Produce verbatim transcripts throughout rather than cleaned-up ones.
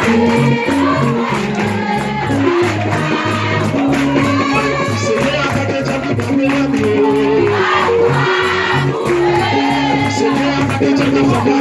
Senyè a pa te djab anba men yo. Senyè a pa te djab ka fè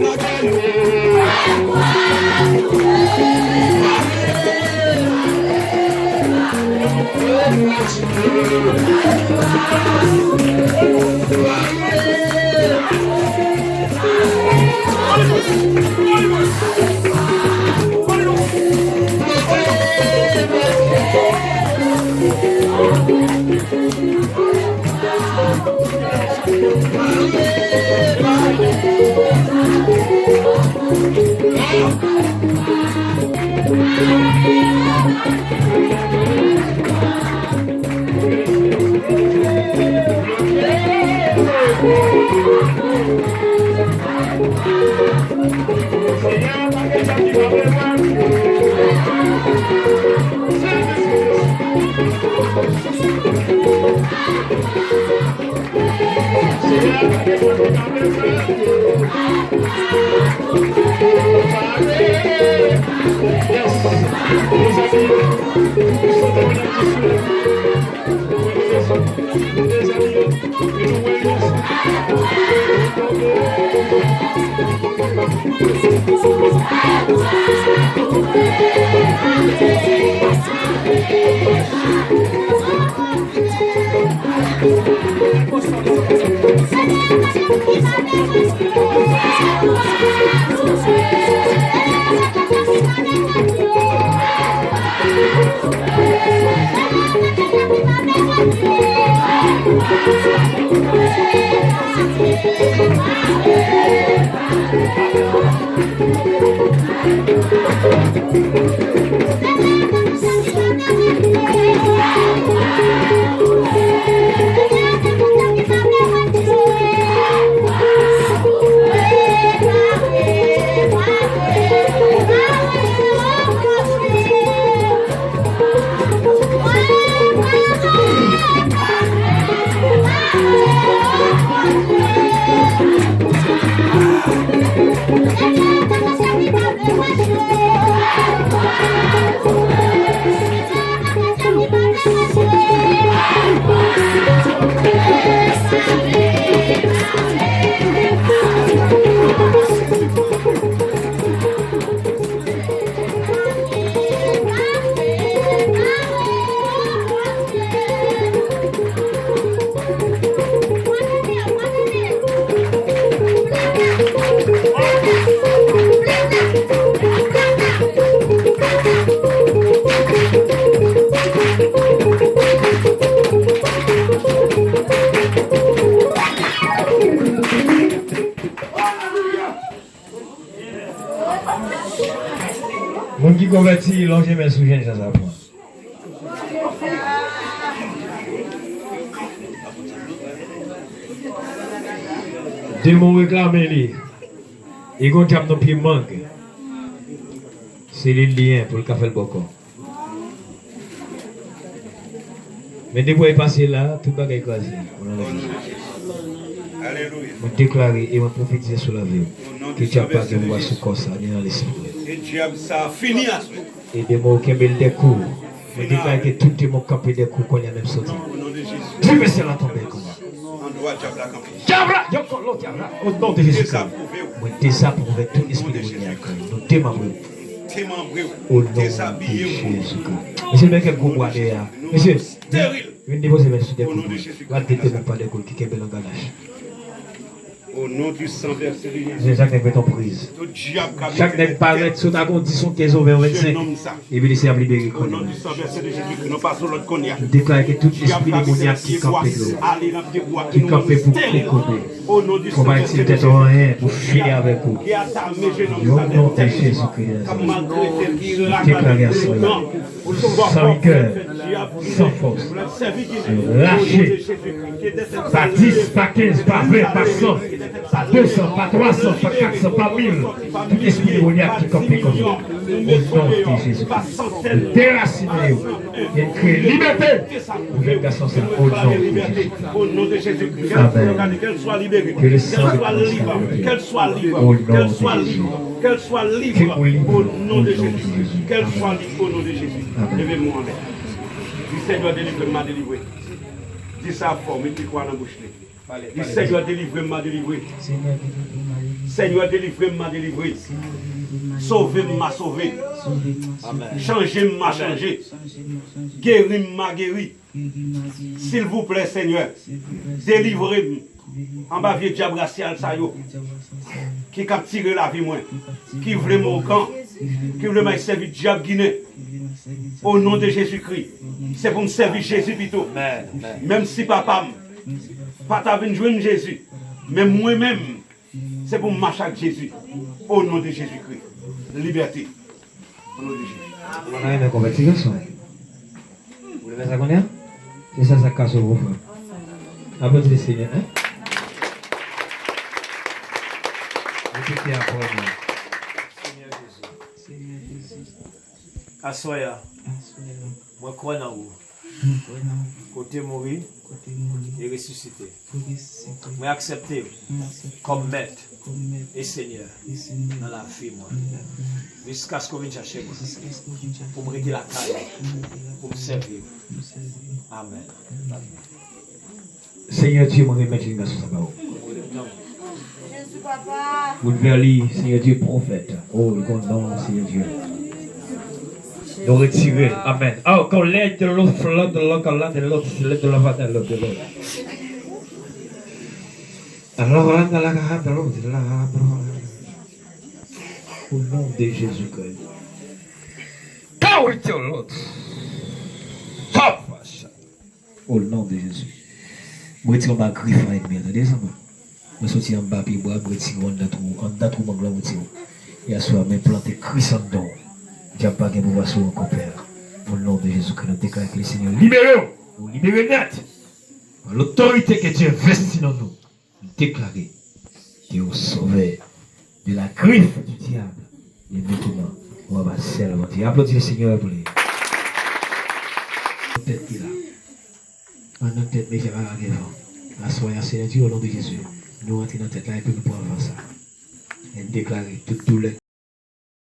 bagay yo. Moun ki konvèti, lonje men sou jènjan sa pou mwen. Demon reklame li. Li gon dyab nan pye mang. Se li l li ye pou l ka fè l bòkò. Men depi w pase la, tout bagay kraze. O non de Jezi. Mwen deklare e mwen pwofetize sou lavi w. Ke dyab pa gen pouvwa sou kò sa, ni nan lespri. E dyab sa fini aswè. E demon yo kenbe l de kou. Mwen deklare ke tout demon kanpe de kou kounye a menm soti. Dieu veut cela tombe kounye a. Dyab la, yo kolo dyab la. O non de Jezi Kris. Mwen dezapwouve tout lespri demonya. Nou demanbre w. O non de Jezi Kris. Mesye, men kèk gwo bwa dèyè a. Mesye, vin depoze men sou de kou. Gade de demon pa de kou ki kenbe l an ganach. Au nom du sang versé de Jésus. Chak nèg met yon priz. Tout dyab k ap Chak nèg parèt, si w ta gon dis, yon kenz, yon ven, yon vennsenk, epi li se ap libere kò li. Au nom du sang versé de Jésus, nou pase lòt kounye a. M deklare ke tout espri demonyak ki kanpe dlo, ki kanpe pou kokobe, konba itil tèt ou anyen, pou fini avèk ou. Yo, non de Jezi Kris de Nazarèt, deklare asanble. San rigueur, san force. Rache. Pa dis, pa kenz, pa ven, pa san. Pa de san, pa twa san, pa kat san, pa mil, tout espri demonyak ki kanpe kòm nou, o non de Jezikri, nou derasinen yo e n kreye libète pou jèn gason sa, o non de Jezikri. Amèn. Que le sang de Christ soit libéré. O non de Jezi. Ke ou lib, o non de Jezi. Amèn. Di, Senyè, delivre m, m a delivre. Di sa fò, mete kwa nan bouch li. Di, Senyè, delivre m, m a delivre. Senyè, delivre m, m a delivre. Senyè, delivre m, m a delivre. Senyè, delivre m, m a delivre. Sove m, m a sove. Sove m, m a sove. Chanje m, m a chanje. Chanje m, m a chanje. Geri m, m a geri. Geri m, m a geri. Silvouplè, Senyè, silvouplè, Senyè, delivre m, delivre m anba vye dyab rasyal sa yo, anba vye dyab rasyal sa yo, ki kaptire lavi mwen, ki kaptire lavi mwen, ki vle m ougan, ki vle m al sèvi dyab ginen. O non de Jezikri, se pou m sèvi Jezi pito. Amèn, amèn. Menm si papa m pa ta vin jwenn Jezi, men mwen menm, se pou m mache ak Jezi. O non de Jezikri, libète. O non de Jezi. Ou konn renmen konvèti gason. Ou vle fè sa kounye a? Se sa, sa k ka sove w, frè m. Aplodi Senyè, en? Repete apre mwen. Senyè Jezi. Senyè Jezi. Aswè a, aswè a, mwen kwè nan ou. Mwen kwè nan ou. Kote mouri, kote mouri, e resisite. E resisite. Mwen aksepte w, mwen aksepte w, kòm mèt, kòm mèt, e Senyè, e Senyè, nan lavi mwen, nan lavi mwen, jiskaske w vin chache mwen, jiskaske w vin chache mwen, pou m rete lakay ou, pou m rete lakay ou, pou m sèvi w, pou m sèvi w. Amèn. Amèn. Senyè Dye, mwen remèt jèn gason sa ba ou. Jezi, papa. Ouvè li, Senyè Dye, pwofèt. O, li gon non, Senyè Dye. Nou retire l. Amèn. Ankò, lè de lo, flò de lo, kala de lo, lè de la, va de lo, de lo. Alò, la, la, la, la, la, la, la. O non de Jezikri. Glory to Lord. Papa, o non de Jezi. Mwen retire anba grif a ènmi an, tande sa mwen. Mwen soti anba pye bwa, mwen retire w anndan twou, anndan twou mang lan, mwen retire w. E aswè a, mwen plante Kris anndan w. Dyab pa gen pouvwa sou w ankò, Pè. O non de Jezikri, nou deklare ke Lesenyè libere w. Ou libere nèt. Pa lotorite ke Dye envesti nan nou. M deklare ke ou sove de la griffe du diable. E mentnan, ou anba sèl Bondye. Aplodi Lesenyè pou li. Tèt ki la. An nan tèt, mezye, pa lage van. Aswè a, Senyè Dye, o non de Jezi, nou antre nan tèt la epi nou pran van sa. E n deklare tout doulè